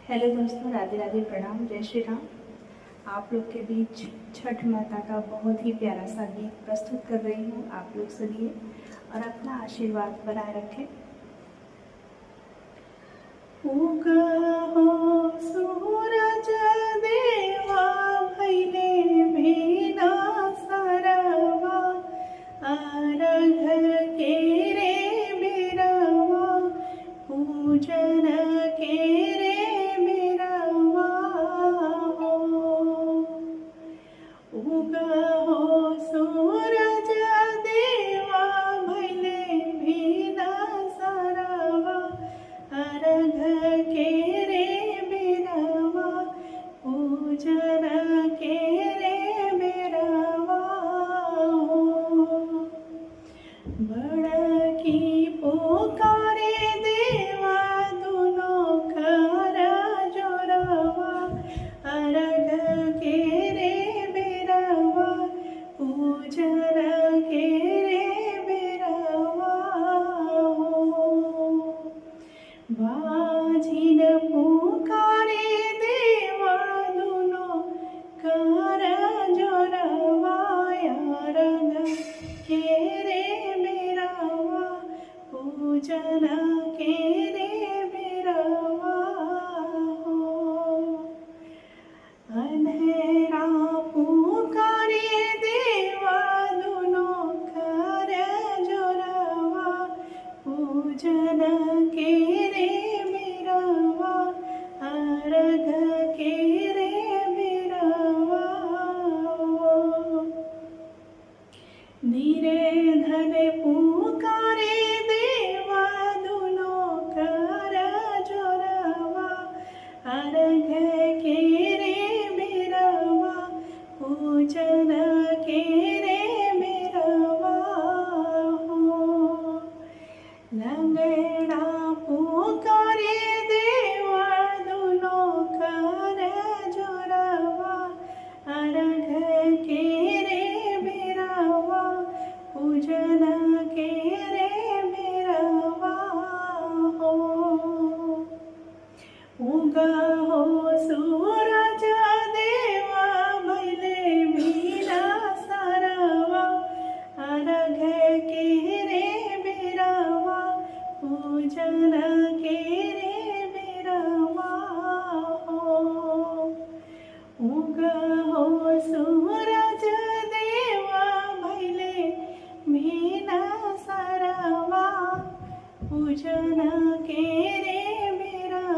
Hello दोस्तों, राधे राधे, प्रणाम, जय श्री राम। आप लोग के बीच छठ माता का बहुत ही प्यारा सा गीत प्रस्तुत कर रही हूँ। आप लोग सुनिए और अपना आशीर्वाद बनाए रखें। उगहो सूरज देवा भइले भेना सरवा, अर्घ के रे बेरवा, पूजन के रे बेरवा हो। उगहो सूरज देवा भइले भेना सरवा, अर्घ के रे बेरवा, पूजन के रे बेरवा हो। बड़की पुकारे देवा दुनो कर जोरवा, अर्घ के रे बेरवा, पूजन के रे बेरवा हो। बाझिन पुकारे देवा दुनो कर जोरवा, अर्घ के रे बेरवा, पूजन के रे बेरवा हो। अन्हेरा पुकारे देवा दुनो कर जोरवा, पूजन के रे बेरवा, अर्घ के रे बेरवा हो। धीरे धन पुकारे देवा दुनो कर जोरवा, अर्घ के रे बेरवा, पूजन के रे बेरवा हो। लंगड़ा पुकारे देवा दुनो कर जोरवा, अर्घ के रे बेरवा, पूजन के रे बेरवा हो। उगा